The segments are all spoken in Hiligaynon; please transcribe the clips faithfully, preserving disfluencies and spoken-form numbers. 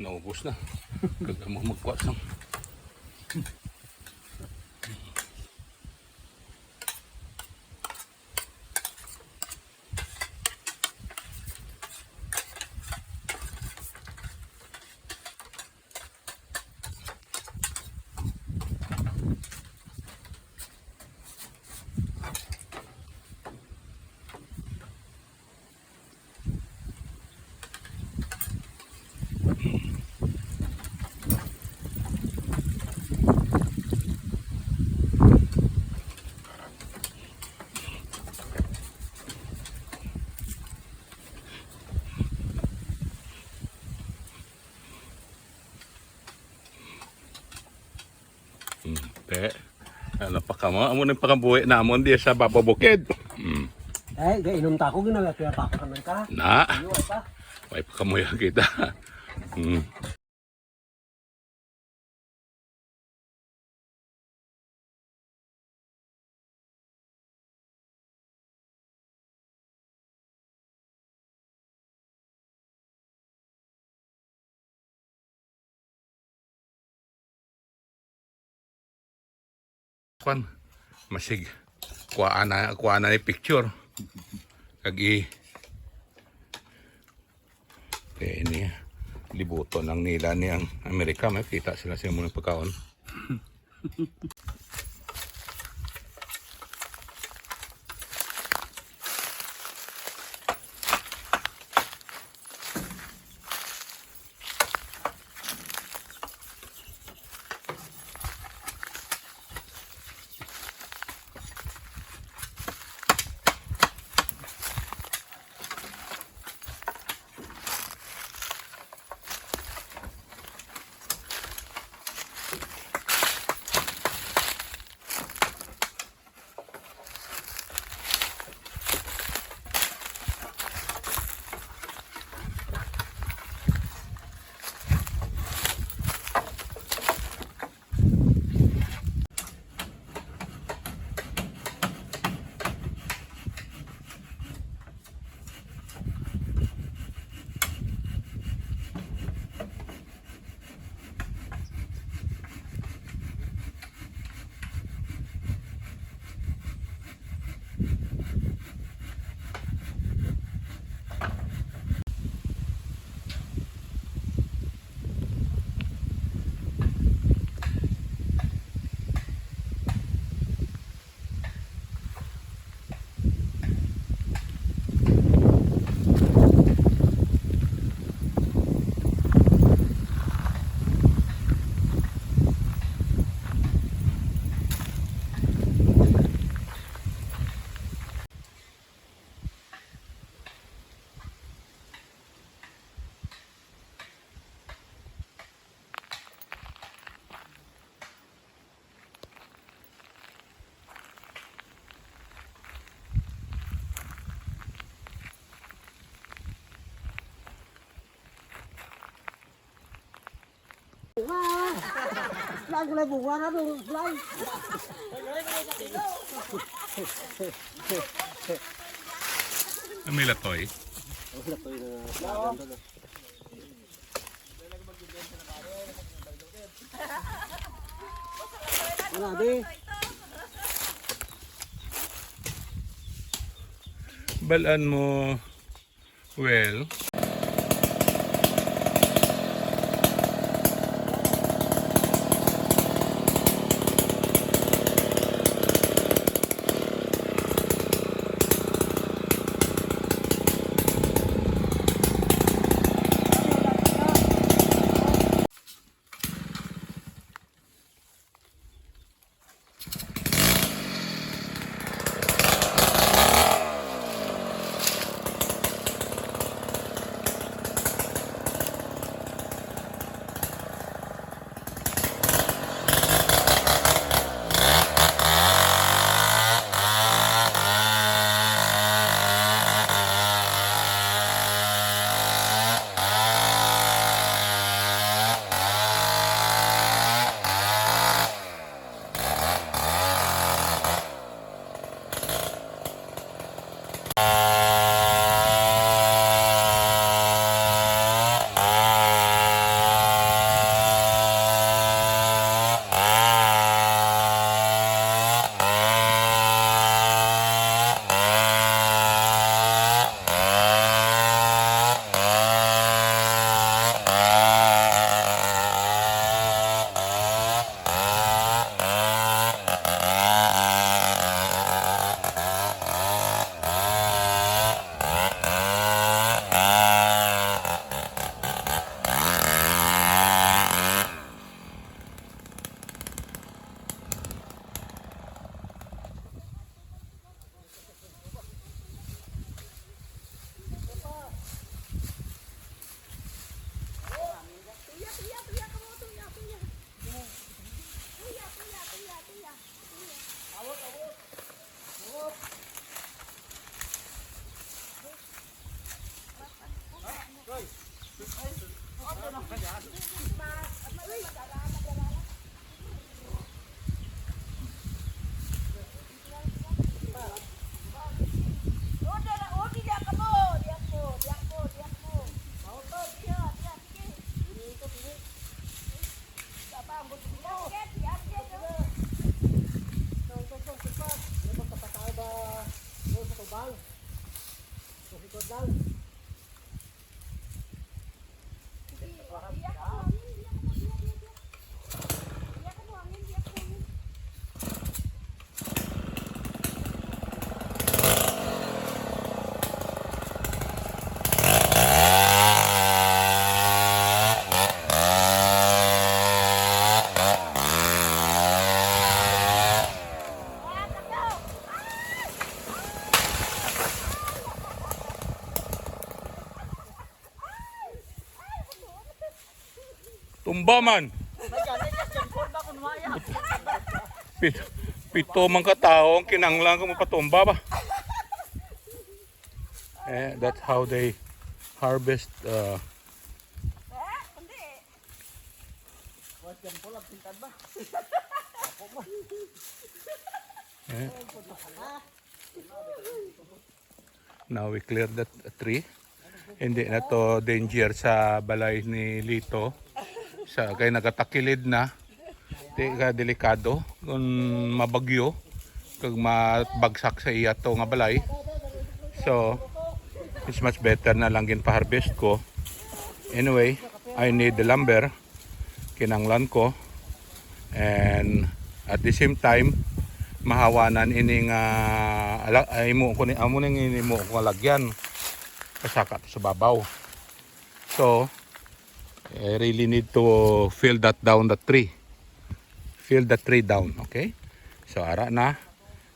Naubos na. Kag amo magkuha sang Hmm, te. Ano pa ka mo? Amo nang pangabuhi namon di sa Baba Bukid. Hmm. Eh, gainom ta ako, ginawa kaya pa ako naman ka. Na. Ano pa? May pakamuya kita. Hmm. Kwan, masig kuhaan na, kuhaan na ni picture. Kag i-, kaya ini, libuton lang nila ni ang Amerika, may kita sila sa muna pagkaon. Bunga! Fly, fly, bunga na dong, fly! Ang may latoy. Ang latoy na. Wala, di. Balaan mo. Well. Tumba man. Pit, pito man ka tawo ang kinanglan kung mapatumba ba. Eh, that's how they harvest. Uh, eh. Now we clear the tree. Hindi na to danger sa balay ni Lito. Sa kay nagatakilid na. Di ka delikado kung mabagyo kag mabagsak sa iya to nga balay. So, it's much better na lang ginpa-harvest ko. Anyway, I need the lumber. Kinanglan ko. And at the same time, mahawanan ini nga ala, ay, imo ko ni, amo ning imo ko lagyan. Pasaka to sa babaw. So, I really need to fill that down, the tree. Fill the tree down, okay? So, ara na.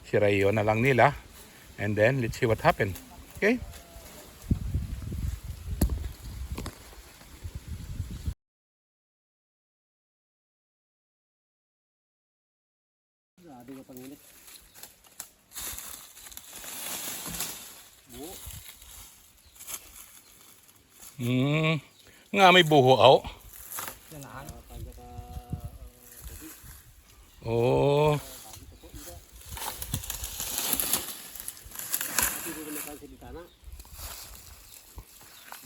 Sirayo na lang nila. And then, let's see what happened. Okay? Grabe nga panginit. Bu. Hmm. Nga may buho, aw. Ganahan. Oh. Pwede naman tayo sa bintana.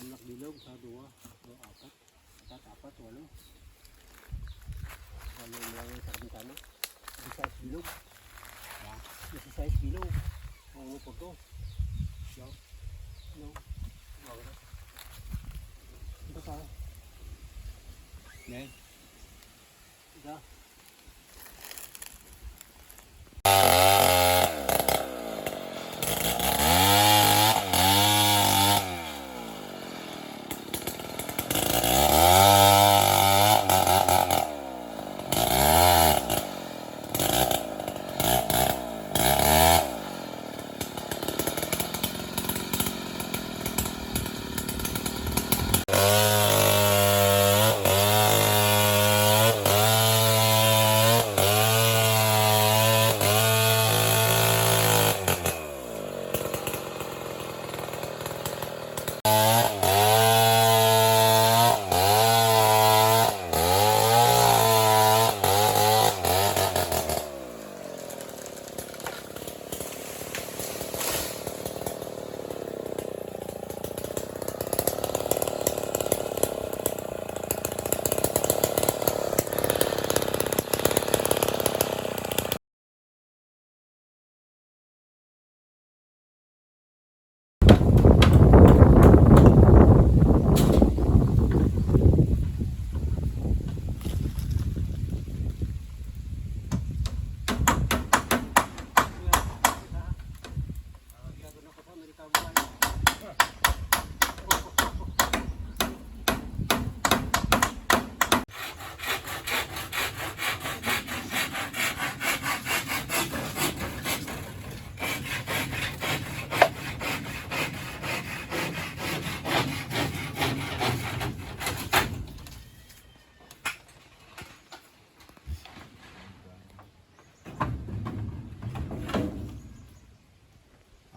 Anak bilog sa duwa. O, apat. Apat, apat, walo. Walo lang yung sa bintana. Di size bilog. Ha? Di size bilog. Ang ano po to? No? No. Wala. Ito pa. Ne? Ito.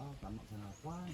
Ah, tama sa nakuan.